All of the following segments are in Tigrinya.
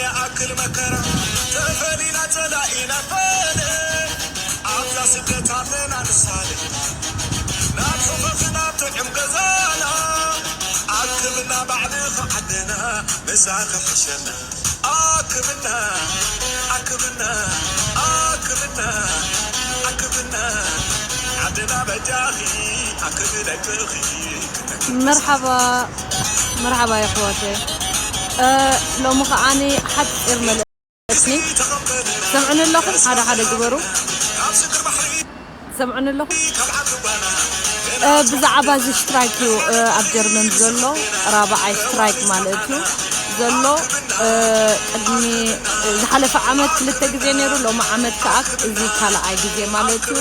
ይኣክል መከራ ተፈሊና ጸላኢና ፈለ ኣብዛ ስደት ኣለና ንሳለ ናብ ሕፈፍ ናብ ጥዑም ገዛና ኣክብና ባዕልኻ ዓድና ምሳኺ ሕሸና ኣክብና ኣክብና ኣክብና ኣክብና ዓድና በጃኺ ኣክቢ ደቅኺ መርሓባ መርሓባ የሕዋተ ሎሚ ከዓኒ ሓፂር መልእክትኒ ሰምዑኒ ኣለኹም ሓደ ሓደ ግበሩ ሰምዑኒ ኣለኹም ብዛዕባ እዚ ስትራይክ እዩ ኣብ ጀርመን ዘሎ ራብዓይ ስትራይክ ማለት እዩ ዘሎ ቅድሚ ዝሓለፈ ዓመት ክልተ ግዜ ነይሩ ሎሚ ዓመት ከዓ እዚ ካልኣይ ግዜ ማለት እዩ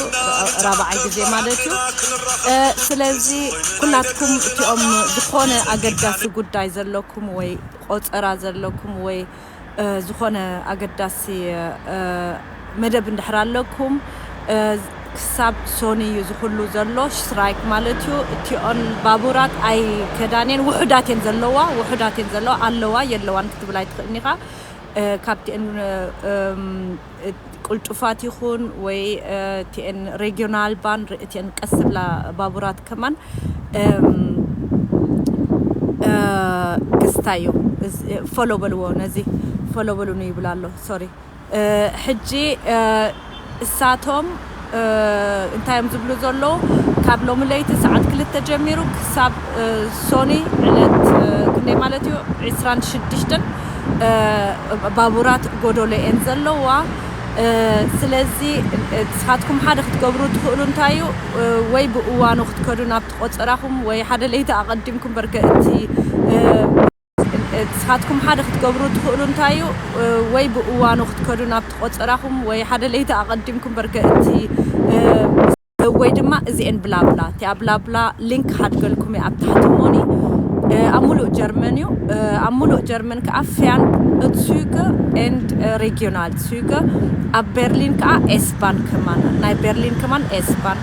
ራብዓይ ግዜ ማለት እዩ ስለዚ ኩላትኩም እቲኦም ዝኾነ ኣገዳሲ ጉዳይ ዘለኩም ወይ ቆፀራ ዘለኩም ወይ ዝኾነ ኣገዳሲ መደብ እንድሕር ኣለኩም ክሳብ ሶኒ እዩ ዝኩሉ ዘሎ ስትራይክ ማለት እዩ እቲኦን ባቡራት ኣይከዳን እየን ውሑዳት እየን ዘለዋ ውሑዳት እየን ዘለዋ ኣለዋ የለዋን ክትብል ኣይትኽእልኒ ኢኻ ካብቲአን ቅልጡፋት ይኹን ወይ እቲአን ሬጊዮናል ባን እቲአን ቀስ ብላ ባቡራት ከማን ክስታይ እዩ ፎሎ በልዎ ነዚ ፎሎ በሉኒ ይብል ኣሎ ሶሪ ሕጂ እሳቶም እንታይ እዮም ዝብሉ ዘለዉ ካብ ሎሚ ለይቲ ሰዓት ክልተ ጀሚሩ ክሳብ ሶኒ ዕለት ክንደይ ማለት እዩ ዕስራን ሽዱሽተን ባቡራት ጎዶሎ እየን ዘለዋ ስለዚ ንስኻትኩም ሓደ ክትገብሩ ትኽእሉ እንታይ እዩ ወይ ብእዋኑ ክትከዱ ናብቲ ቆፀራኹም ወይ ሓደ ለይቲ ኣቐዲምኩም በርከ እቲ ንስኻትኩም ሓደ ክትገብሩ ትኽእሉ እንታይ እዩ ወይ ብእዋኑ ክትከዱ ናብቲ ቆፀራኹም ወይ ሓደ ለይቲ ኣቐዲምኩም በርከ እቲ ወይ ድማ እዚኤን ብላብላ እቲኣ ብላብላ ሊንክ ሓድገልኩም እየ ኣብ ታሕቲ ሞኒ ኣብ ሙሉእ ጀርመን እዩ ኣብ ሙሉእ ጀርመን ከዓ ፊያን እትሱይገ ኤንድ ሬጊዮናል ሱይገ ኣብ ቤርሊን ከዓ ኤስባን ከማን ናይ ቤርሊን ከማን ኤስባን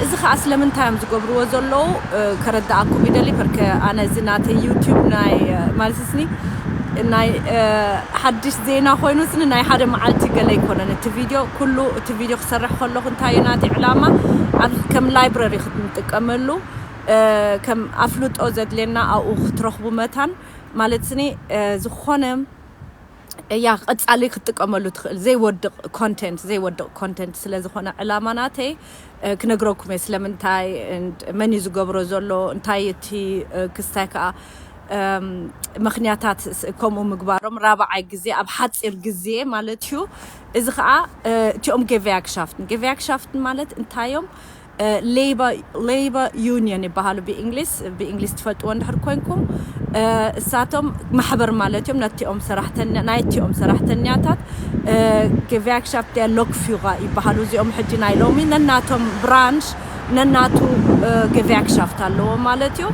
እዚ ከዓ ስለምንታይ እዮም ዝገብርዎ ዘለዉ ከረዳኣኩም ይደሊ በርከ ኣነ እዚ ናተ ዩቲብ ናይ ማለት ስኒ ናይ ሓድሽ ዜና ኮይኑ ስኒ ናይ ሓደ መዓልቲ ገለ ኣይኮነን እቲ ቪድዮ ኩሉ እቲ ቪድዮ ክሰርሕ ከለኹ እንታይ እዩ ናቲ ዕላማ ኣብ ከም ላይብረሪ ክትንጥቀመሉ ከም ኣፍልጦ ዘድልየና ኣብኡ ክትረኽቡ መታን ማለት ስኒ ዝኾነ እያ ቀጻሊ ክትጥቀመሉ ትኽእል ዘይወድቕ ኮንቴንት ዘይወድቕ ኮንቴንት ስለ ዝኾነ ዕላማ ናተይ ክነግረኩም እየ ስለምንታይ መን እዩ ዝገብሮ ዘሎ እንታይ እቲ ክስታይ ከዓ ምኽንያታት ከምኡ ምግባሮም ራብዓይ ግዜ ኣብ ሓፂር ግዜ ማለት እዩ እዚ ከዓ እቲኦም ገቨያክሻፍትን ገቨያክሻፍትን ማለት እንታዮም ሌበር ዩኒየን ይበሃሉ ብእንግሊስ ብእንግሊስ ትፈልጥዎ እንድሕር ኮንኩም እሳቶም ማሕበር ማለት እዮም ነቲኦም ሰራሕተኛ ናይቲኦም ሰራሕተኛታት ገቨያክሻፍት ያ ሎክፊራ ይበሃሉ እዚኦም ሕጂ ናይ ሎሚ ነናቶም ብራንሽ ነናቱ ገቨያክሻፍት ኣለዎ ማለት እዩ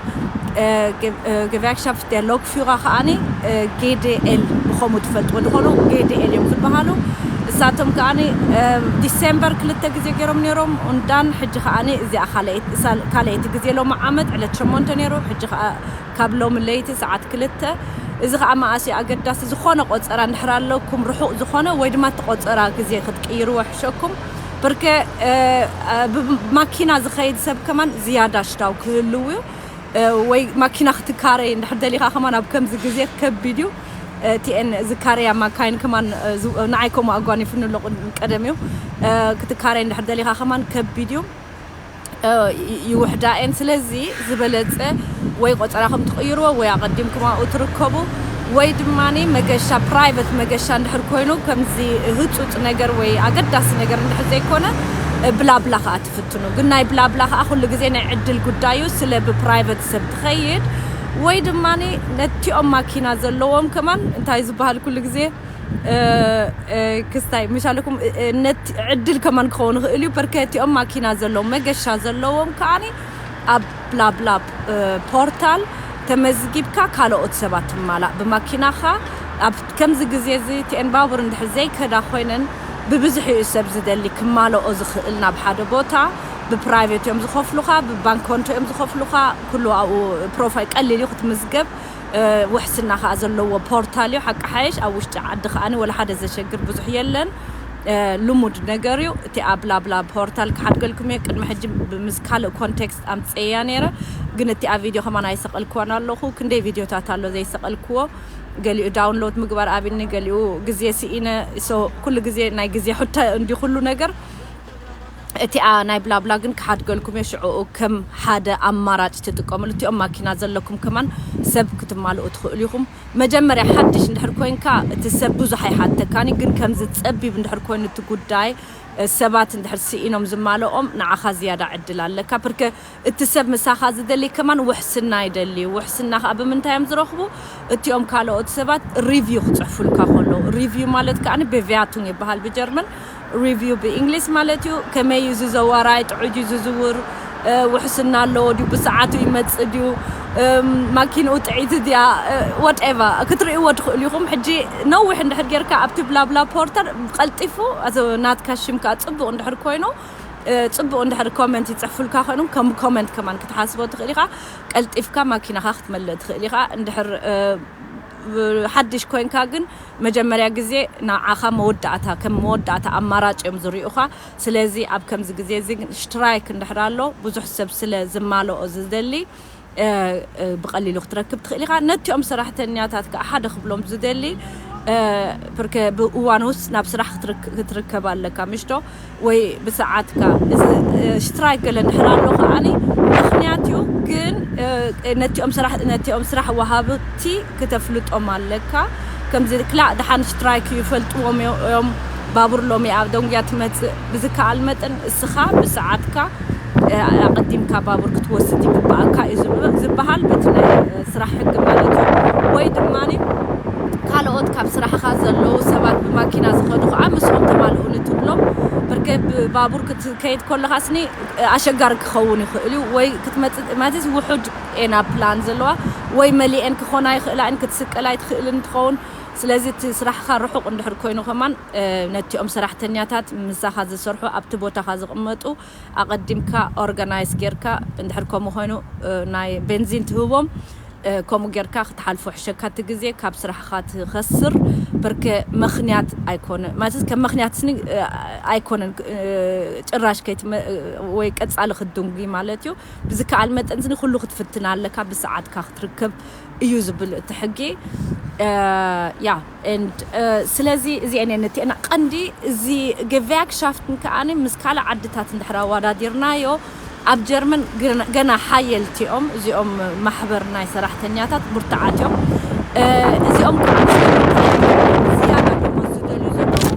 ገቨያክሻፍት ያ ሎክፊራ ከዓኒ ጌድኤል ብኸምኡ ትፈልጥዎ ዝኾኑ ጌድኤል እዮም ዝበሃሉ እሳቶም ከዓኒ ዲሴምበር ክልተ ግዜ ገይሮም ነይሮም ኡንዳን ሕጂ ከዓኒ እዚኣ ካልኣይቲ ግዜ ሎሚ ዓመት ዕለት ሸሞንተ ነይሩ ሕጂ ከዓ ካብ ሎሚ ለይቲ ሰዓት ክልተ እዚ ከዓ መኣሲ ኣገዳሲ ዝኾነ ቆፀራ እንድሕር ኣለኩም ርሑቕ ዝኾነ ወይ ድማ እቲ ቆፀራ ግዜ ክትቅይርዎ ሕሸኩም ብርከ ብማኪና ዝኸይድ ሰብ ከማን ዝያዳ ሽዳው ክህልው እዩ ወይ ማኪና ክትካረይ እንድሕር ደሊኻ ከማን ኣብ ከምዚ ግዜ ከቢድ እዩ ቲኤን ዝካረያ ማካይን ከማን ንዓይ ከምኡ ኣጓኒፍኒ ኣሎ ቀደም እዩ ክትካረይ እንድሕር ደሊኻ ከማን ከቢድ እዩ ይውሕዳ እየን ስለዚ ዝበለፀ ወይ ቆፀራኹም ትቕይርዎ ወይ ኣቐዲምኩም ኣብኡ ትርከቡ ወይ ድማ መገሻ ፕራይቨት መገሻ እንድሕር ኮይኑ ከምዚ ህፁፅ ነገር ወይ ኣገዳሲ ነገር እንድሕር ዘይኮነ ብላብላ ከዓ ትፍትኑ ግን ናይ ብላብላ ከዓ ኩሉ ግዜ ናይ ዕድል ጉዳዩ ስለ ብፕራይቨት ሰብ ትኸይድ ወይ ድማ ነቲኦም ማኪና ዘለዎም ከማን እንታይ ዝበሃል ኩሉ ግዜ ክስታይ ምሻለኩም ነቲ ዕድል ከማን ክኸውን ይኽእል እዩ በርከቲኦም ማኪና ዘለዎም መገሻ ዘለዎም ከዓኒ ኣብ ብላብላብ ፖርታል ተመዝጊብካ ካልኦት ሰባት ትማላእ ብማኪናኻ ኣብ ከምዚ ግዜ እዚ ቲኤን ባቡር እንድሕር ዘይከዳ ኮይነን ብብዝሒ እዩ ሰብ ዝደሊ ክማልኦ ዝኽእል ናብ ሓደ ቦታ ብፕራይቬት እዮም ዝኸፍሉኻ ብባንክ ኮንቶ እዮም ዝኸፍሉኻ ኩሉ ኣብኡ ፕሮፋይል ቀሊል እዩ ክትምዝገብ ውሕስና ከዓ ዘለዎ ፖርታል እዩ። ሓቂ ሓየሽ ኣብ ውሽጢ ዓዲ ከዓኒ ወላ ሓደ ዘሸግር ብዙሕ የለን። ልሙድ ነገር እዩ። እቲ ኣብ ላብላ ፖርታል ክሓድገልኩም እየ። ቅድሚ ሕጂ ምስ ካልእ ኮንቴክስት ኣምፅእያ ነይረ፣ ግን እቲ ኣብ ቪድዮ ከማን ኣይሰቐልክዋን ኣለኹ። ክንደይ ቪድዮታት ኣሎ ዘይሰቐልክዎ፣ ገሊኡ ዳውንሎድ ምግባር ኣብኒ፣ ገሊኡ ግዜ ስኢነ። ኩሉ ግዜ ናይ ግዜ ሕቶ እንዲ ኩሉ ነገር። እቲ ናይ ብላብላ ግን ክሓድገልኩም እየ። ሽዕኡ ከም ሓደ ኣማራጭ ትጥቀምሉ። እቲኦም ማኪና ዘለኩም ከማን ሰብ ክትማልኡ ትኽእሉ ኢኹም። መጀመርያ ሓድሽ እንድሕር ኮይንካ እቲ ሰብ ብዙሕ ኣይሓተካኒ፣ ግን ከምዚ ጸቢብ እንድሕር ኮይኑ እቲ ጉዳይ ሰባት እንድሕር ስኢኖም ዝማልኦም ንዓኻ ዝያዳ ዕድል ኣለካ። ብርከ እቲ ሰብ ምሳኻ ዝደሊ ከማን ውሕስና ይደሊ። ውሕስና ከዓ ብምንታይ እዮም ዝረኽቡ? እቲኦም ካልኦት ሰባት ሪቪው ክፅሕፉልካ ከለዉ፣ ሪቪው ማለት ከዓ ብቪያቱን ይበሃል ብጀርመን፣ ሪቪው ብእንግሊዝ ማለት እዩ። ከመይ እዩ ዝዘዋራይ? ጥዑይ ድዩ ዝዝውር? ውሕስና ኣለዎ ድዩ? ብሰዓቱ ይመፅእ ድዩ? ማኪንኡ ጥዒቲ ድያ? ወትኤቨር ክትርእይዎ ትኽእሉ ኢኹም። ሕጂ ነዊሕ እንድሕር ጌርካ ኣብቲ ብላብላ ፖርተር ቀልጢፉ ናትካ ሽም ከዓ ፅቡቕ እንድሕር ኮይኑ፣ ፅቡቕ እንድሕር ኮመንት ይፅሕፉልካ ኮይኖም ከም ኮመንት ከማን ክትሓስቦ ትኽእል ኢኻ። ቀልጢፍካ ማኪናኻ ክትመልእ ትኽእል ኢኻ። እንድሕር ሓድሽ ኮይንካ ግን መጀመርያ ግዜ ንዓኻ መወዳእታ፣ ከም መወዳእታ ኣማራጭ እዮም ዝሪኡኻ። ስለዚ ኣብ ከምዚ ግዜ እዚ ግን ሽትራይክ እንድሕር ኣሎ፣ ብዙሕ ሰብ ስለ ዝማልኦ ዝደሊ ብቐሊሉ ክትረክብ ትኽእል ኢኻ። ነቲኦም ሰራሕተኛታት ከዓ ሓደ ክብሎም ዝደሊ፣ ብርከ ብእዋኑስ ናብ ስራሕ ክትርከብ ኣለካ ምሽቶ ወይ ብሰዓትካ። እዚ ሽትራይክ ገለ እንድሕር ኣሎ ከዓኒ ምኽንያት እዩ። ግን ነቲኦም ስራሕ ነቲኦም ስራሕ ወሃብቲ ክተፍልጦም ኣለካ። ከምዚ ክላእ ደሓን ሽትራይክ ይፈልጥዎም እዮም። ባቡር ሎሚ ኣብ ደንጉያ ትመፅእ። ብዝከኣል መጠን እስኻ ብሰዓትካ ኣቐዲምካ ባቡር ክትወስድ ይግባኣካ እዩ ዝበሃል በቲ ናይ ስራሕ ሕጊ ማለት እዩ። ወይ ድማ ካልኦት ካብ ስራሕኻ ዘለዉ ሰባት ብማኪና ዝኸዱ ከዓ ምስኦም ተማልኡኒ ትብሎም። ብርከ ብባቡር ክትከይድ ከለኻ ስኒ ኣሸጋሪ ክኸውን ይኽእል እዩ። ወይ ክትመፅእ ማለት ውሑድ ኤና ፕላን ዘለዋ ወይ መሊኤን ክኾና ይኽእላ እን ክትስቀል ኣይትኽእልን ትኸውን። ስለዚ እቲ ስራሕኻ ርሑቕ እንድሕር ኮይኑ ከማን ነቲኦም ሰራሕተኛታት ምሳኻ ዝሰርሑ ኣብቲ ቦታኻ ዝቕመጡ ኣቐዲምካ ኦርጋናይዝ ጌርካ እንድሕር ከምኡ ኮይኑ ናይ ቤንዚን ትህቦም። ከምኡ ጌርካ ክትሓልፎ ሕሸካ እቲ ግዜ ካብ ስራሕኻ ትኸስር። በርከ ምኽንያት ኣይኮነ ማለት ከም ምኽንያት ስኒ ኣይኮነን። ጭራሽ ከይትመ ወይ ቀጻሊ ክትድንጉ ማለት እዩ። ብዝከኣል መጠን ስኒ ኩሉ ክትፍትን ኣለካ ብሰዓትካ ክትርከብ እዩ ዝብል እቲ ሕጊ። ያ ኤንድ ስለዚ እዚአን እየን እቲአን ቀንዲ። እዚ ገቨያክሻፍትን ከዓኒ ምስ ካልእ ዓድታት እንድሕር ኣወዳዲርናዮ ኣብ ጀርመን ገና ሓየልቲ እዮም። እዚኦም ማሕበር ናይ ሰራሕተኛታት ብርቱዓት እዮም። እዚኦም ከዓ ዝያዳ ደሞዝ ዝደልዩ ዘለዉ።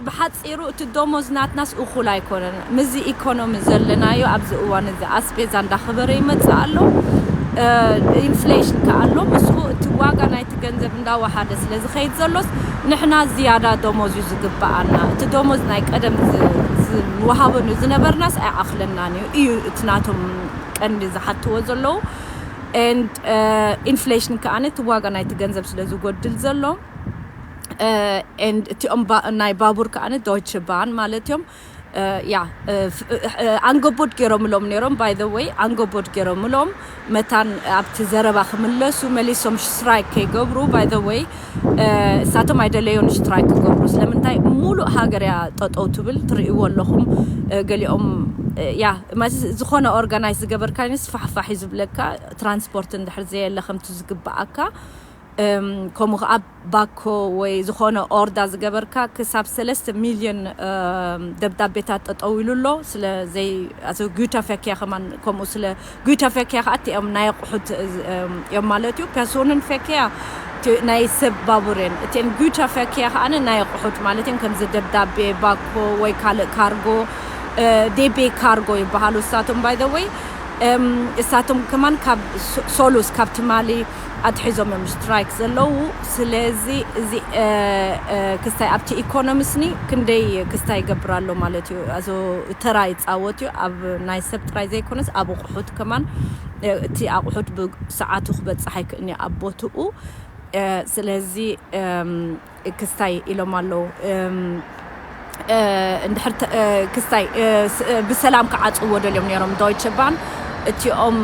ብሓፂሩ እቲ ደሞዝ ናትናስ እኹል ኣይኮነን። ምስዚ ኢኮኖሚ ዘለናዮ ኣብዚ እዋን እዚ ኣስቤዛ እንዳኸበረ ይመፅእ ኣሎ። ኢንፍሌሽን ከዓ ኣሎ። ምስኡ እቲ ዋጋ ናይቲ ገንዘብ እንዳወሓደ ስለ ዝኸይድ ዘሎስ ንሕና ዝያዳ ደሞዝ እዩ ዝግበኣና። እቲ ደሞዝ ናይ ቀደም ዝወሃበኑ ዝነበርናስ ኣይኣኽለናን እዩ እዩ እቲ ናቶም ቀንዲ ዝሓትዎ ዘለዉ። ኤንድ ኢንፍሌሽን ከዓ እቲ ዋጋ ናይቲ ገንዘብ ስለ ዝጎድል ዘሎ። ኤንድ እቲኦም ናይ ባቡር ከዓ ዶይቸ ባን ማለት እዮም። ያ ኣንገቦድ ገይሮምሎም ነይሮም። ባይ ዘ ወይ ኣንገቦድ ገይሮምሎም መታን ኣብቲ ዘረባ ክምለሱ መሊሶም ሽትራይክ ከይገብሩ። ባይ ዘ ወይ እሳቶም ኣይደለዮን ሽትራይክ ክገብሩ። ስለምንታይ ሙሉእ ሃገር እያ ጠጠው ትብል ትርእይዎ ኣለኹም። ገሊኦም ያ ማለት ዝኾነ ኦርጋናይዝ ዝገበርካ ስፋሕፋሕ እዩ ዝብለካ። ትራንስፖርት እንድሕር ዘየለ ከምቲ ዝግበኣካ ከምኡ ከዓ ባኮ ወይ ዝኾነ ኦርዳ ዝገበርካ ክሳብ ሰለስተ ሚልዮን ደብዳቤታት ጠጠው ኢሉ ኣሎ። ስለዘይ ጉታ ፈኪያ ከማን ከምኡ ስለ ጉታ ፈኪያ ከዓ እቲኦም ናይ ኣቑሑት እዮም ማለት እዩ። ፐርሶንን ፈኪያ ናይ ሰብ ባቡር እየን። እቲን ጉታ ፈኪያ ከዓ ናይ ኣቑሑት ማለት እዮም። ከምዚ ደብዳቤ፣ ባኮ ወይ ካልእ ካርጎ፣ ዴቤ ካርጎ ይበሃሉ እሳቶም ባይ ዘ ወይ። እሳቶም ከማን ካብ ሶሉስ ካብ ትማሊ ኣትሒዞም እዮም ስትራይክ ዘለዉ። ስለዚ እዚ ክስታይ ኣብቲ ኢኮኖሚ ስኒ ክንደይ ክስታይ ይገብር ኣሎ ማለት እዩ። ኣዞ ተራ ይፃወት እዩ። ኣብ ናይ ሰብ ጥራይ ዘይኮነስ ኣብ ኣቑሑት ከማን እቲ ኣቑሑት ብሰዓቱ ክበፅሕ ኣይክእልኒ ኣብ ቦትኡ። ስለዚ ክስታይ ኢሎም ኣለዉ። እንድሕር ክስታይ ብሰላም ክዓፅዎ ደልዮም ነይሮም ዶይቸ ባን። እቲኦም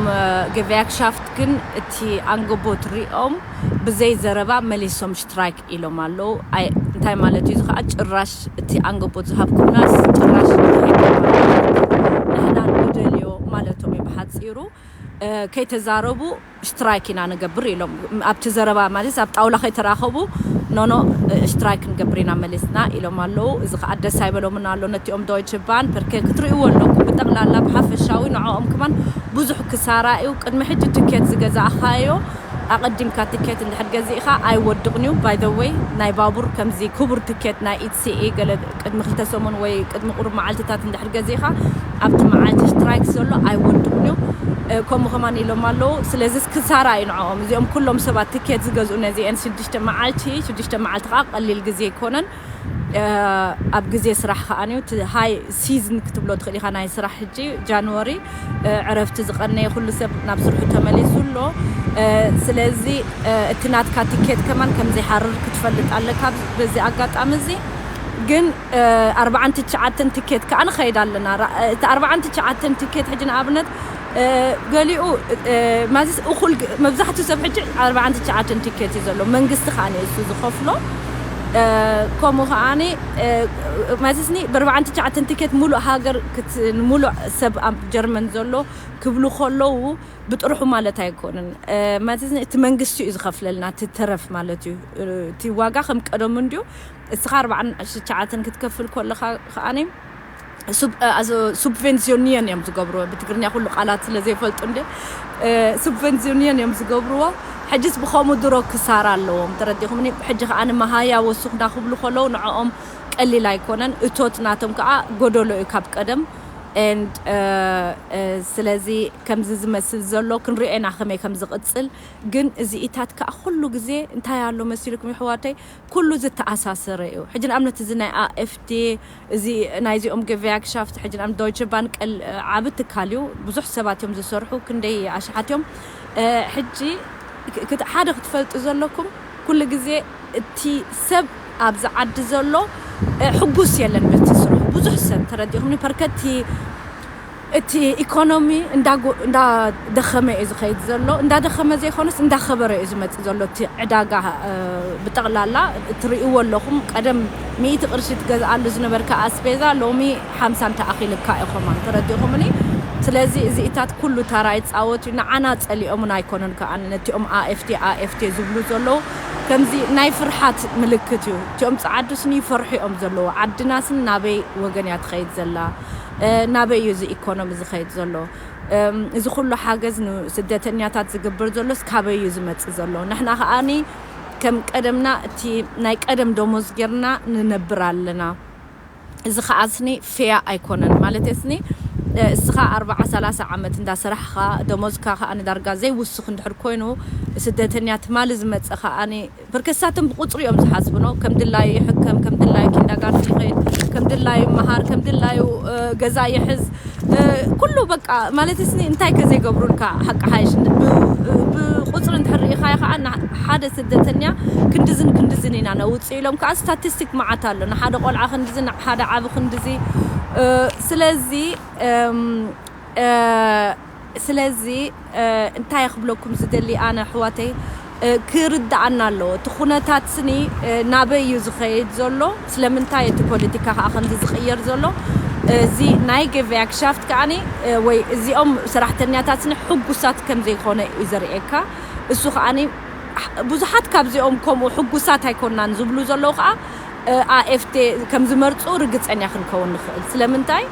ገበያክሻፍት ግን እቲ ኣንገቦት ሪኦም ብዘይ ዘረባ መሊሶም ሽትራይክ ኢሎም ኣለዉ። እንታይ ማለት እዩ? እዚ ከዓ ጭራሽ እቲ ኣንገቦት ዝሃብኩምናስ ጭራሽ ንሕና ንደልዮ ማለቶም እዩ ብሓፂሩ። ከይተዛረቡ ሽትራይክ ኢና ንገብር ኢሎም። ኣብቲ ዘረባ ማለት ኣብ ጣውላ ከይተራኸቡ ኖኖ ሽትራይክ ክንገብር ኢና መሊስና ኢሎም ኣለዉ። እዚ ከዓ ደስ ኣይበሎምን ኣሎ ነቲኦም ዶይቸ ባን ፐርከ ክትርእይዎ ኣለኩም። ብጠቕላላ ብሓፈሻዊ ንዕኦም ክማን ብዙሕ ክሳራ እዩ። ቅድሚ ሕጂ ትኬት ዝገዛእኻዮ ኣቐዲምካ ትኬት እንድሕር ገዚእኻ ኣይወድቕን እዩ። ባይ ዘ ወይ ናይ ባቡር ከምዚ ክቡር ትኬት ናይ ኢትሲኤ ገለ ቅድሚ ክልተ ሰሙን ወይ ቅድሚ ቁሩብ መዓልትታት እንድሕር ገዚእኻ ኣብቲ መዓልቲ ስትራይክ ዘሎ ኣይወድቕን እዩ። ከምኡ ከማን ኢሎም ኣለዉ። ስለዚ ክሳራ እዩ ንዕኦም እዚኦም ኩሎም ሰባት ትኬት ዝገዝኡ ነዚአን ሽዱሽተ መዓልቲ። ሽዱሽተ መዓልቲ ከዓ ቀሊል ግዜ ኣይኮነን። ኣብ ግዜ ስራሕ ከዓንዩ እቲ ሃይ ሲዝን ክትብሎ ትኽእል ኢኻ ናይ ስራሕ ሕጂ ጃንዋሪ ዕረፍቲ ዝቐነየ ኩሉ ሰብ ናብ ስርሑ ተመሊሱ ኣሎ። ስለዚ እቲ ናትካ ቲኬት ከማን ከም ዘይሓርር ክትፈልጥ ኣለካ። በዚ ኣጋጣሚ እዚ ግን ኣርባዓን ትሽዓተን ቲኬት ከዓ ንኸይድ ኣለና። እቲ ኣርባዓን ትሽዓተን ቲኬት ሕጂ ንኣብነት ገሊኡ ማዚስ እኹል መብዛሕትኡ ሰብ ሕጂ ኣርባዓን ትሽዓተን ቲኬት እዩ ዘሎ። መንግስቲ ከዓ ንእሱ ዝኸፍሎ ከምኡ ከዓኒ ማዚስኒ ብኣርባዓን ትሽዓተን ቲኬት ሙሉእ ሃገር ሙሉእ ሰብ ኣብ ጀርመን ዘሎ ክብሉ ከለዉ ብጥርሑ ማለት ኣይኮንን። ማለት እቲ መንግስቲ እዩ ዝኸፍለልና እቲ ተረፍ ማለት እዩ። እቲ ዋጋ ከም ቀደሙ እንድዩ። እስኻ ኣርባዓን ትሽዓተን ክትከፍል ከለኻ ከዓኒ ሱብቨንሲዮኒየን እዮም ዝገብርዎ። ብትግርኛ ኩሉ ቃላት ስለ ዘይፈልጡ እንደ ሱብቨንሲዮኒየን እዮም ዝገብርዎ። ሕጅስ ብኸምኡ ድሮ ክሳራ ኣለዎም ተረዲኹምኒ። ሕጂ ከዓኒ መሃያ ወሱኽና ክብሉ ከለዉ ንዕኦም ቀሊል ኣይኮነን። እቶት ናቶም ከዓ ጎደሎ እዩ ካብ ቀደም። And ስለዚ ከምዚ ዝመስል ዘሎ ክንሪኦ ኢና ከመይ ከም ዝቕፅል። ግን እዚኢታት ከዓ ኩሉ ግዜ እንታይ ኣሎ መሲልኩም ይሕዋተይ ኩሉ ዝተኣሳሰረ እዩ። ሕጂ ንኣብነት እዚ ናይ ኣኤፍዲ እዚ ናይዚኦም ገበያክሻፍት ሕጂ ንኣብነት ዶይቸ ባንክ ዓቢ ትካል እዩ። ብዙሕ ሰባት እዮም ዝሰርሑ ክንደይ ኣሽሓት እዮም። ሕጂ ሓደ ክትፈልጡ ዘለኩም ኩሉ ግዜ እቲ ሰብ ኣብዚ ዓዲ ዘሎ ሕጉስ የለን በቲ ስርሑ ብዙሕ ሰብ ተረዲኹምኒ ፐርከቲ እቲ ኢኮኖሚ እንዳደኸመ እዩ ዝኸይድ ዘሎ። እንዳደኸመ ዘይኮነስ እንዳኸበረ እዩ ዝመፅእ ዘሎ። እቲ ዕዳጋ ብጠቕላላ እትርእይዎ ኣለኹም። ቀደም ሚእቲ ቅርሺ ትገዝኣሉ ዝነበርካ ኣስቤዛ ሎሚ ሓምሳ እንተኣኺልካ ኢኹም ተረዲኹምኒ። ስለዚ እዚኢታት ኩሉ ታራ ይፃወት እዩ። ንዓና ፀሊኦምና ኣይኮኑን ከዓ ነቲኦም ኣኤፍቲ ኣኤፍቲ ዝብሉ ዘለዉ ከምዚ ናይ ፍርሓት ምልክት እዩ። እቲኦም ፀዓዱስኒ ይፈርሑ እዮም ዘለዉ። ዓድናስን ናበይ ወገን እያ ትኸይድ ዘላ? ናበይ እዩ እዚ ኢኮኖሚ ዝኸይድ ዘሎ? እዚ ኩሉ ሓገዝ ንስደተኛታት ዝግብር ዘሎስ ካበይ እዩ ዝመፅእ ዘሎ? ንሕና ከዓኒ ከም ቀደምና እቲ ናይ ቀደም ደሞዝ ጌርና ንነብር ኣለና። እዚ ከዓ ስኒ ፌያ ኣይኮነን ማለት ስኒ እስኻ ኣርባዓ ሰላሳ ዓመት እንዳሰራሕኻ ደሞዝካ ከዓ ንዳርጋ ዘይውስኽ እንድሕር ኮይኑ ስደተኛ ትማሊ ዝመፀ ከዓኒ ብርከሳትን ብቁፅሪ እዮም ዝሓስቡ ነው። ከም ድላዩ ይሕከም፣ ከም ድላዩ ኪንዳጋርት ይኸይድ፣ ከም ድላዩ ይመሃር፣ ከም ድላዩ ገዛ ይሕዝ። ኩሉ በቃ ማለት ስኒ እንታይ ከዘይገብሩልካ ሓቂ ሓይሽ ብቁፅሪ እንድሕር ርኢኻዮ ከዓ ሓደ ስደተኛ ክንድዝን ክንድዝን ኢና ነውፅእ ኢሎም ከዓ ስታቲስቲክ መዓት ኣሎ። ንሓደ ቆልዓ ክንድዝን ሓደ ዓቢ ክንድዚ ስለዚ ስለዚ እንታይ ክብለኩም ዝደሊ ኣነ ኣሕዋተይ ክርድኣና ኣለዎ እቲ ኩነታት ስኒ ናበይ እዩ ዝኸይድ ዘሎ? ስለምንታይ እቲ ፖለቲካ ከዓ ከምዚ ዝቕየር ዘሎ? እዚ ናይ ገበያክሻፍት ከዓኒ ወይ እዚኦም ሰራሕተኛታት ስኒ ሕጉሳት ከም ዘይኮነ እዩ ዘርእየካ። እሱ ከዓኒ ብዙሓት ካብዚኦም ከምኡ ሕጉሳት ኣይኮናን ዝብሉ ዘለዉ ከዓ ኣኤፍቴ ከም ዝመርፁ ርግፀኛ ክንከውን ንኽእል። ስለምንታይ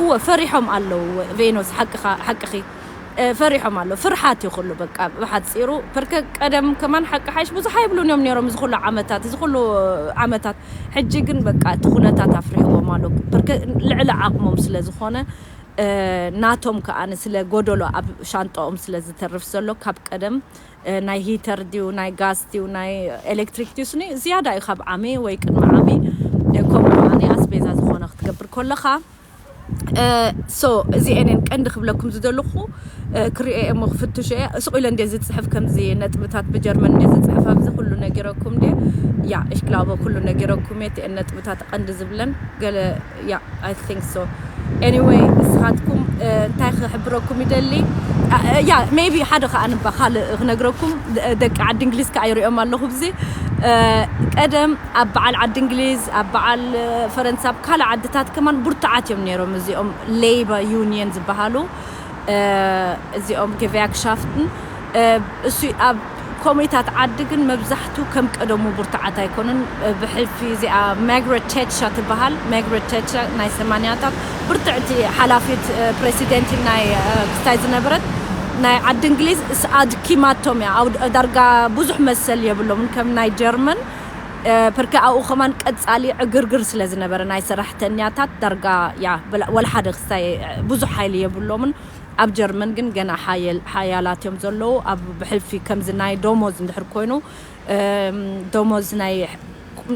እወ ፈሪሖም ኣለዉ። ቬኖስ ሓቅኺ ፈሪሖም ኣሎ ፍርሓት እዩ ኩሉ በቃ ብሓፂሩ ፐርከ ቀደም ከማን ሓቂ ሓይሽ ብዙሕ ኣይብሉን እዮም ነይሮም እዚ ኩሉ ዓመታት እዚ ኩሉ ዓመታት ሕጂ ግን በቃ እቲ ኩነታት ኣፍሪሕዎም ኣሎ ፐርከ ልዕሊ ዓቕሞም ስለ ዝኾነ ናቶም ከዓ ስለ ጎደሎ ኣብ ሻንጣኦም ስለ ዝተርፍ ዘሎ ካብ ቀደም ናይ ሂተር ድዩ ናይ ጋስ ድዩ ናይ ኤሌክትሪክ ድዩ ስኒ ዝያዳ እዩ ካብ ዓሚ ወይ ቅድሚ ዓሚ ከምኡ ዓሚ ኣስቤዛ ዝኾነ ክትገብር ከለኻ ሶ እዚአን ቀንዲ ክብለኩም ዝደለኹ። ክሪኦ እሞ ክፍትሽ እየ። ስቕ ኢለ እንደ ዝፅሕፍ ከምዚ ነጥብታት ብጀርመን እንደ ዝፅሕፍ ኣብዚ ኩሉ ነጊረኩም እንደ ያ እሽክላቦ ኩሉ ነጊረኩም እየ። እቲአን ነጥብታት ቀንዲ ዝብለን ገለ ያ I think so. Anyway ንስኻትኩም እንታይ ክሕብረኩም ይደሊ? ያ maybe ሓደ ከዓ ንባ ካልእ ክነግረኩም። ደቂ ዓዲ እንግሊዝ ከዓ ይሪኦም ኣለኹ ብዚ ቀደም ኣብ በዓል ዓዲ እንግሊዝ ኣብ በዓል ፈረንሳ ኣብ ካልእ ዓድታት ከማን ብርቱዓት እዮም ነይሮም እዚኦም ሌባ ዩኒየን ዝበሃሉ። እዚኦም ገቨያግሻፍትን እሱ ኣብ ኮሚታት ዓዲ ግን መብዛሕቱ ከም ቀደሙ ብርቱዓት ኣይኮኑን። ብሕልፊ እዚኣ ማግረት ቴቻ ትበሃል። ማግረት ቴቻ ናይ ሰማንያታት ብርትዕቲ ሓላፊት ፕሬሲደንት ናይ ክስታይ ዝነበረት ናይ ዓዲ እንግሊዝ ኣድኪማቶም እያ። ዳርጋ ብዙሕ መሰል የብሎምን ከም ናይ ጀርመን። ፐርከ ኣብኡ ከማን ቀጻሊ ዕግርግር ስለ ዝነበረ ናይ ሰራሕተኛታት ዳርጋ ያ ወላ ሓደ ክስታይ ብዙሕ ሓይሊ የብሎምን። ኣብ ጀርመን ግን ገና ሓያላት እዮም ዘለዉ። ኣብ ብሕልፊ ከምዚ ናይ ደሞዝ እንድሕር ኮይኑ ደሞዝ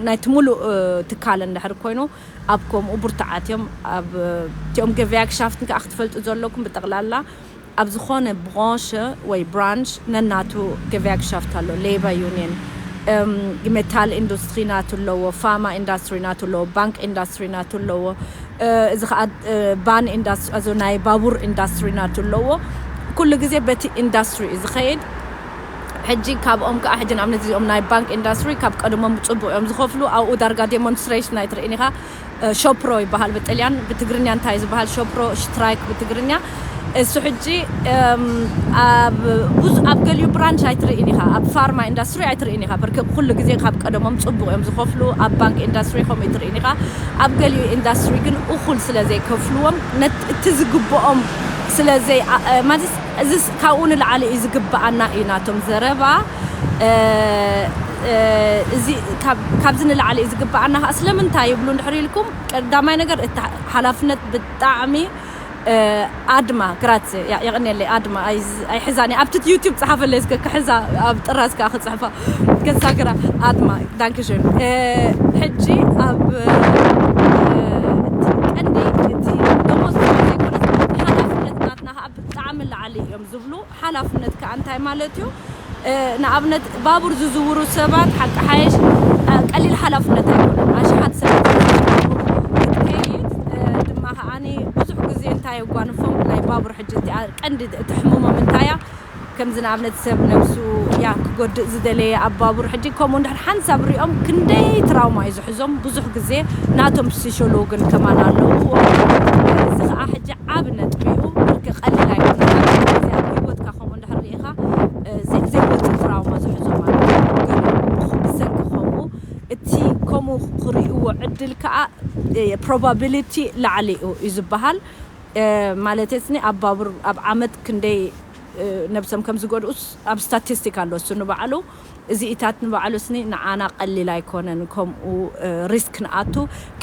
ናይቲ ሙሉእ ትካል እንድሕር ኮይኑ ኣብ ከምኡ ብርቱዓት እዮም። ኣብ እቲኦም ገቨያግሻፍትን ከዓ ክትፈልጡ ዘለኩም ብጠቕላላ ኣብ ዝኾነ ብራንሽ ወይ ብራንሽ ነናቱ ገቨያግሻፍት ኣሎ። ሌባ ዩኒየን፣ ሜታል ኢንዱስትሪ ናቱ ኣለዎ፣ ፋርማ ኢንዳስትሪ ናቱ ኣለዎ፣ ባንክ ኢንዳስትሪ ናቱ ኣለዎ። እዚ ከዓ ባን ኢንዳስትሪ ናይ ባቡር ኢንዳስትሪ ናቱ ኣለዎ። ኩሉ ግዜ በቲ ኢንዳስትሪ እዩ ዝኸይድ። ሕጂ ካብኦም ከዓ ሕጂ ንኣብነት እዚኦም ናይ ባንክ ኢንዳስትሪ ካብ ቀድሞም ብፅቡቅ እዮም ዝኸፍሉ። ኣብኡ ዳርጋ ዴሞንስትሬሽን ኣይትርእን ኢኻ። ሾፕሮ ይበሃል ብጥልያን፣ ብትግርኛ እንታይ ዝበሃል ሾፕሮ ሽትራይክ ብትግርኛ። እሱ ሕጂ ኣብ ብዙ ኣብ ገሊኡ ብራንች ኣይትርእን ኢኻ። ኣብ ፋርማ ኢንዳስትሪ ኣይትርእን ኢኻ። ብርክ ኩሉ ግዜ ካብ ቀደሞም ፅቡቅ እዮም ዝኸፍሉ። ኣብ ባንክ ኢንዳስትሪ ከምኡ ኣይትርእን ኢኻ። ኣብ ገሊኡ ኢንዳስትሪ ግን እኹል ስለ ዘይከፍልዎም እቲ ዝግብኦም ስለ ዘይ ማለት እዚ ካብኡ ንላዕሊ እዩ ዝግብኣና እዩ ናቶም ዘረባ። እዚ ካብዚ ንላዕሊ እዩ ዝግብኣና ከዓ ስለምንታይ ይብሉ እንድሕር ኢልኩም ቀዳማይ ነገር እቲ ሓላፍነት ብጣዕሚ ኣድማ ግራት የቕንየለይ ኣድማ ኣይሕዛኒ ኣብቲ ዩቲብ ፀሓፈለይ እስከ ክሕዛ ኣብ ጥራዝ ከዓ ክፅሕፋ ገዛ ግራ ኣድማ ዳንክሽን ሕጂ ኣብ ቀንዲ እቲ ደሞዝ ዘይኮነ ሓላፍነት ናትና ከዓ ብጣዕሚ ላዕሊ እዮም ዝብሉ ሓላፍነት ከዓ እንታይ ማለት እዩ ንኣብነት ባቡር ዝዝውሩ ሰባት ሓቂ ሓየሽ ቀሊል ሓላፍነት ኣይኮነን ኣሽሓት ሰባት ክትከይድ ድማ ከዓኒ ብዙሕ ግዜ እንታይ የጓንፎም ናይ ባቡር ሕጂ እቲኣ ቀንዲ እቲ ሕሙሞም እንታያ ከምዚ ንኣብነት ሰብ ነብሱ ያ ክጎድእ ዝደለየ ኣብ ባቡር ሕጂ ከምኡ እንድሕር ሓንሳብ ሪኦም ክንደይ ትራውማ እዩ ዝሕዞም ብዙሕ ግዜ ናቶም ሲሾሎግን ከማን ኣለዉ እዚ ከዓ ሕጂ ዓብ ነጥቢ እዩ ብርክ ቀሊል ኣይኮነ ዚኣ ህይወትካ ከምኡ እንድሕር ርኢኻ ዘይወፅእ ትራውማ ዝሕዞም ኣለዉ ብሰንኪ ከምኡ እቲ ከምኡ ክርእይዎ ዕድል ከዓ ፕሮባቢሊቲ ላዕሊ እዩ ዝበሃል ማለት ስኒ ኣብ ባቡር ኣብ ዓመት ክንደይ ነብሶም ከም ዝጎድኡስ ኣብ ስታቲስቲክ ኣሎ እሱ ንባዕሉ እዚ ኢታት ንባዕሉ ስኒ ንዓና ቀሊል ኣይኮነን ከምኡ ሪስክ ንኣቱ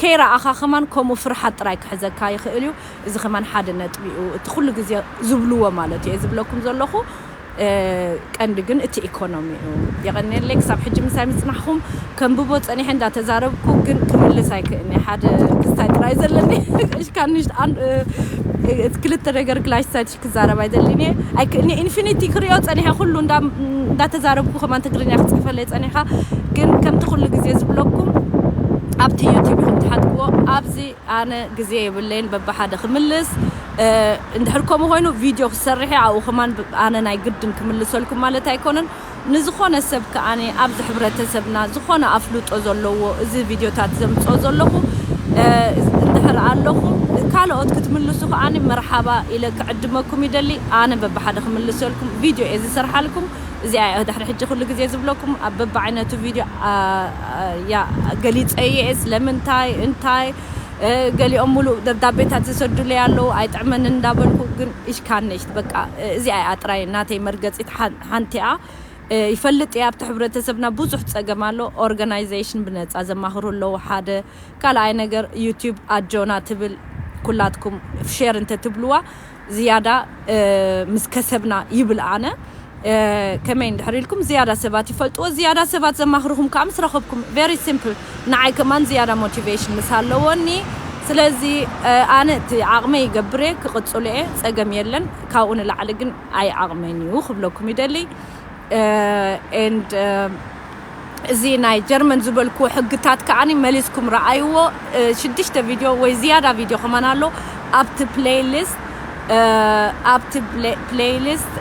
ከይረኣኻ ከማን ከምኡ ፍርሓት ጥራይ ክሕዘካ ይኽእል እዩ እዚ ከማን ሓደ ነጥቢ እዩ እቲ ኩሉ ግዜ ዝብልዎ ማለት እዩ ዝብለኩም ዘለኹ ቀንዲ ግን እቲ ኢኮኖሚ እዩ የቐንየለይ ክሳብ ሕጂ ምሳይ ምፅናሕኹም ከንብቦ ፀኒሐ እንዳተዛረብኩ ግን ክምልስ ኣይክእልኒ ሓደ ክስታይ ጥራይ ዘለኒ እሽካንሽ ክልተ ነገር ክላሽ ሳይትሽ ክዛረብ ኣይደልን እየ ኣይክእልኒ ኢንፊኒቲ ክሪኦ ፀኒሐ ኩሉ እንዳተዛረብኩ ከማን ትግርኛ ክፅፈለይ ፀኒኻ ግን ከምቲ ኩሉ ግዜ ዝብለኩም ኣብቲ ዩቲብ ኢኹም ትሓትዎ ኣብዚ ኣነ ግዜ የብለይን በብሓደ ክምልስ እንድሕር ከምኡ ኮይኑ ቪድዮ ክሰርሕ ኣብኡ ከማን ኣነ ናይ ግድን ክምልሰልኩም ማለት ኣይኮነን ንዝኾነ ሰብ ከኣኒ ኣብዚ ሕብረተሰብና ዝኾነ ኣፍልጦ ዘለዎ እዚ ቪድዮታት ዘምፅኦ ዘለኹ እንድሕር ኣለኹም ካልኦት ክትምልሱ ከኣኒ መርሓባ ኢለ ክዕድመኩም ይደሊ ኣነ በብሓደ ክምልሰልኩም ቪድዮ እየ ዝሰርሓልኩም እዚኣ እያ ድሕሪ ሕጂ ኩሉ ግዜ ዝብለኩም ኣብ በብዓይነቱ ቪድዮ ያ ገሊፀ እየ ስለምንታይ እንታይ ገሊኦም ሙሉእ ደብዳቤታት ዝሰዱለይ ኣለዉ ኣይጥዕመን እንዳበልኩ ግን ኢሽካነሽት በቃ እዚኣ እያ ጥራይ ናተይ መርገፂት ሓንቲኣ ይፈልጥ እየ ኣብቲ ሕብረተሰብና ብዙሕ ፀገም ኣሎ ኦርጋናይዜሽን ብነፃ ዘማኽሩ ኣለዉ ሓደ ካልኣይ ነገር ዩቲብ ኣጆና ትብል ኩላትኩም ሼር እንተ ትብልዋ ዝያዳ ምስ ከሰብና ይብል ኣነ ከመይ እንድሕር ኢልኩም ዝያዳ ሰባት ይፈልጥዎ ዝያዳ ሰባት ዘማኽርኹም ከዓ ምስ ረኸብኩም very simple ንዓይ ከማን ዝያዳ ሞቲቬሽን ምስ ኣለዎኒ ስለዚ ኣነ እቲ ዓቕመይ ይገብር እየ፣ ክቕጽሎ እየ፣ ጸገም የለን። ካብኡ ንላዕሊ ግን ኣይ ዓቕመን እዩ ክብለኩም ይደሊ። And እዚ ናይ ጀርመን ዝበልኩዎ ሕግታት ከዓኒ መሊስኩም ረኣይዎ። ሽዱሽተ ቪድዮ ወይ ዝያዳ ቪድዮ ከማን ኣሎ ኣብቲ ፕሌይሊስት፣ ኣብቲ ፕሌይሊስት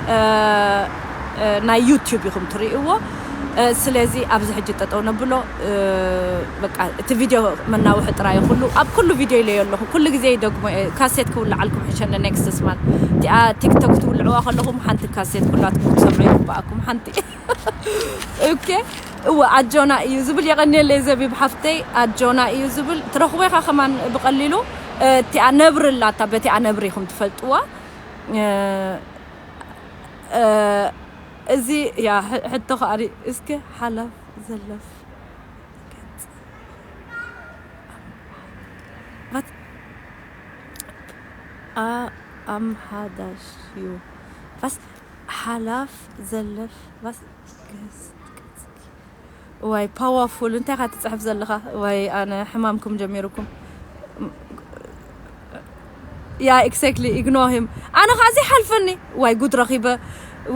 ናይ ዩቲዩብ ኢኹም ትርእይዎ። ስለዚ ኣብዚ ሕጂ ጠጠው ነብሎ። በቃ እቲ ቪድዮ መናውሒ ጥራይ ኩሉ ኣብ ኩሉ ቪድዮ ኢለዮ ኣለኹ። ኩሉ ግዜ ይደግሞ እየ። ካሴት ክውልዓልኩም ሕሸ ኔክስት ስማን እቲኣ ቲክቶክ ትውልዕዋ ከለኹም ሓንቲ ካሴት ኩላትኩም ክትሰምዑ ይግባኣኩም። ሓንቲ ኦኬ። እወ ኣጆና እዩ ዝብል። የቐንየለይ ዘቢብ ሓፍተይ፣ ኣጆና እዩ ዝብል። ትረኽቦ ኢኻ ከማን ብቐሊሉ። እቲኣ ነብሪ ኣላታ፣ በቲኣ ነብሪ ኢኹም ትፈልጥዋ። እዚ ያ ሕቶ ከኣ እስከ ሓላፍ ዘለፍ ኣምሓዳሽ ዩ ፋስ ሓላፍ ዘለፍ ፋስ ዋይ ፓወርፉል እንታይ ካ ትፅሕፍ ዘለኻ? ዋይ ኣነ ሕማምኩም ጀሚሩኩም። ያ exactly ignore him። ኣነ ካ እዚ ሓልፈኒ ዋይ ጉድ ረኺበ።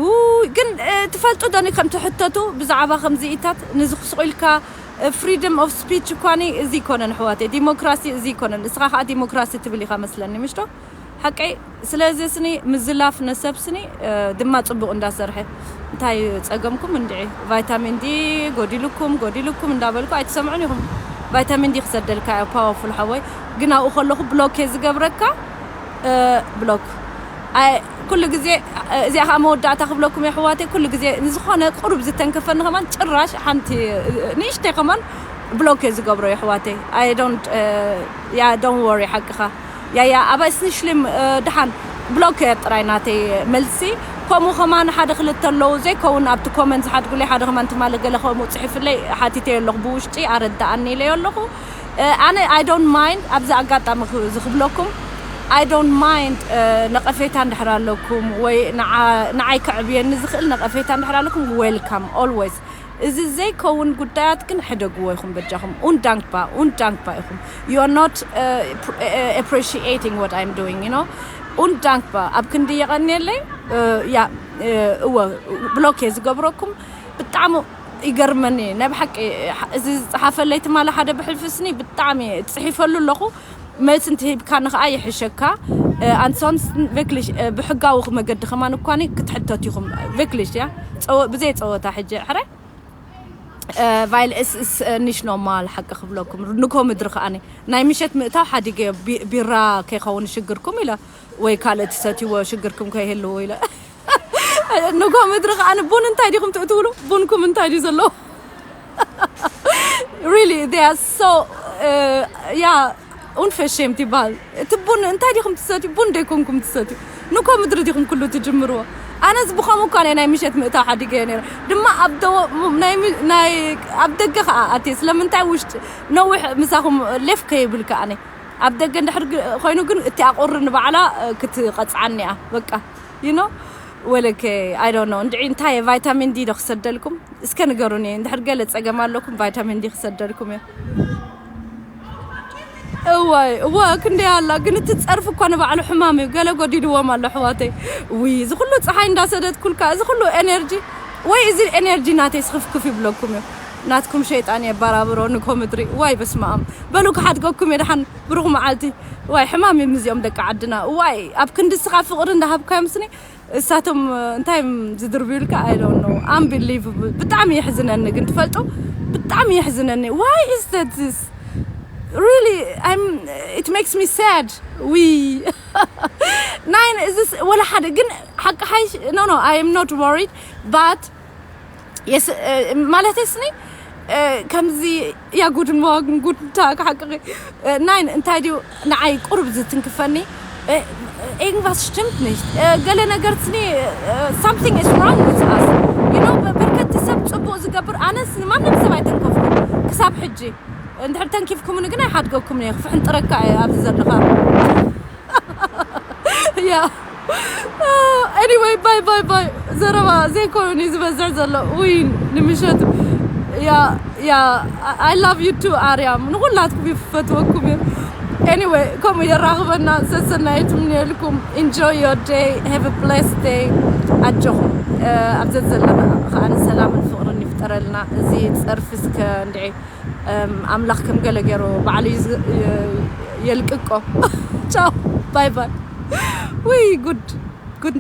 ውይ ግን ትፈልጡ ዶኒ ከም ትሕተቱ ብዛዕባ ከምዚኢታት ንዝኽስቑ ኢልካ። Freedom of speech እኳኒ እዚ ይኮነን ኣሕዋተይ፣ ዲሞክራሲ እዚ ይኮነን። እስኻ ከዓ ዲሞክራሲ ትብል ኢኻ መስለኒ ምሽቶ ሓቀይ። ስለዚ ስኒ ምዝላፍ ነሰብ ስኒ ድማ ፅቡቅ እንዳሰርሐ። እንታይ ጸገምኩም እንድዒ? ቫይታሚን ዲ ጎዲልኩም ጎዲልኩም እንዳበልኩ ኣይትሰምዑን ኢኹም። ቫይታሚን ዲ ክሰደልካ እያ ፓወርፉል ሓወይ። ግን ኣብኡ ከለኹ ብሎክ እየ ዝገብረካ። ብሎክ ኩሉ ግዜ። እዚኣ ከዓ መወዳእታ ክብለኩም የሕዋተይ። ኩሉ ግዜ ንዝኾነ ቁሩብ ዝተንከፈኒ ከማን ጭራሽ ሓንቲ ንእሽተይ ከማን ብሎክ እየ ዝገብሮ የሕዋተይ። I don't ያ don't worry ሓቅኻ። ያያ ኣባይ ስንሽሊም ድሓን ብሎክ እየ ጥራይ ናተይ መልሲ። ከምኡ ከማን ሓደ ክልተ ኣለዉ ዘይከውን ኣብቲ ኮመንት ዝሓድጉለይ ሓደ ከማን ትማሊ ገለ ከምኡ ፅሒፍለይ ሓቲተዮ ኣለኹ ብውሽጢ ኣረዳኣኒ ኢለዮ ኣለኹ። ኣነ I don't mind ኣብዚ ኣጋጣሚ ዝክብለኩም I don't mind ነቐፌታ እንድሕር ኣለኩም ወይ ንዓይ ከዕብየኒ ዝኽእል ነቐፌታ እንድሕር ኣለኩም welcome always። እዚ ዘይከውን ጉዳያት ግን ሕደግዎ ኢኹም በጃኹም። Undankbar, undankbar ኢኹም። You are not appreciating what I'm doing, you know. Undankbar ኣብ ክንዲ የቐንየለይ። ያ እወ ብሎክ እየ ዝገብረኩም። ብጣዕሚ ይገርመኒ ናይ ብሓቂ። እዚ ዝፀሓፈለይ ትማሊ ሓደ ብሕልፊ ስኒ ብጣዕሚ ፅሒፈሉ ኣለኹ። መልሲ እንተሂብካኒ ከዓ ይሕሸካ። ኣንሶንስ ቨክልሽ ብሕጋዊ መገዲ ከማን እኳኒ ክትሕተቱ ኢኹም። ቨክልሽ ያ ብዘይ ፀወታ ሕጂ ሕረ ቫይል እስ እስ ኒሽ ኖማል ሓቂ ክብለኩም ንኮ ምድሪ ከዓኒ ናይ ምሸት ምእታው ሓዲገ ቢራ ከይኸውን ሽግርኩም ኢለ ወይ ካልእ ትሰትይዎ ሽግርኩም ከይህልዎ ኢለ ንጎ ምድሪ ከዓኒ ቡን እንታይ ዲኹም ትእትውሉ ቡንኩም እንታይ ድዩ ዘለዎ really they are so yeah unverschämt ይበሃል እቲ ቡን እንታይ ዲኹም ትሰትዩ ቡን ደይኮንኩም ትሰትዩ ንኮ ምድሪ ዲኹም ኩሉ ትጅምርዎ ኣነስ ብኸምኡ እኳ ናይ ምሸት ምእታው ሓዲገዮ ነይረ ድማ ኣብ ደገ ከዓ ኣትየ ስለምንታይ ውሽጢ ነዊሕ ምሳኹም ሌፍ ከይብል ከዓኒ ኣብ ደገ እንድሕር ኮይኑ ግን እቲ ኣቁሪ ንባዕላ ክትቐፅዓኒ እያ በቃ you know ወለከ I don't know እንድዒ እንታይ ቫይታሚን ዲ ዶ ክሰደልኩም እስከ ንገሩኒ እንድሕር ገለ ፀገም ኣለኩም ቫይታሚን ዲ ክሰደልኩም እየ እዋይ እዋ ክንደይ ኣላ ግን እቲ ፀርፊ እኳ ንባዕሉ ሕማም እዩ ገለ ጎዲልዎም ኣሎ ኣሕዋተይ ውይ እዚ ኩሉ ፀሓይ እንዳሰደድኩልካ እዚ ኩሉ ኤነርጂ ወይ እዚ ኤነርጂ ናተይ ስኽፍክፍ ይብለኩም እዩ ናትኩም ሸይጣን የባራብሮ ንኮ ምድሪ ዋይ በስመኣም በሉ ክሓድገኩም እየ ደሓን ብሩኽ መዓልቲ ዋይ ሕማም እዮም እዚኦም ደቂ ዓድና ዋይ ኣብ ክንዲ ስኻ ፍቕሪ እንዳሃብካዮም ስኒ እሳቶም እንታይ እዮም ዝድርብዩልካ I don't know unbelievable ብጣዕሚ የሕዝነኒ ግን ትፈልጡ ብጣዕሚ የሕዝነኒ why is that this really I'm it makes me sad we nine is this ወላ ሓደ ግን ሓቂ ሓይሽ no no I am not worried but ማለተይ ስኒ ከምዚ ያ ጉድ ሞግን ጉድ እንታይ ክሓቅቂ ናይን እንታይ ድዩ ንዓይ ቁሩብ ዝትንክፈኒ irgendwas stimmt nicht ገለ ነገር ስኒ something is wrong with us you know በርከቲ ሰብ ጽቡቅ ዝገብር ኣነስ ንማንም ሰብ ኣይተንከፍኩ ክሳብ ሕጂ እንድሕር ተንኪፍኩምኒ ግን ኣይሓድገኩም እየ ክፍሕንጥረካ እየ ኣብዚ ዘለኻ ያ anyway bye bye bye ዘረባ ዘይኮይኑ ዝበዝሕ ዘሎ ውይ ንምሸት ያ ያ I love you too ኣርያም ንኩላትኩም ይፈትወኩም እየ Anyway, ከምኡ የራኽበና። ሰሰናዩ ትምንየልኩም። Enjoy your day, have a blessed day. ኣጆኹም። ኣብ ዘዘለና ከኣ ሰላምን ፍቕርን ይፍጠረልና። እዚ ጸርፊ እስከ እንድዒ ኣምላኽ ከም ገለ ገይሩ ባዕሉ የልቅቆ። ቻው፣ ባይ ባይ። ውይ ጉድ ጉድ።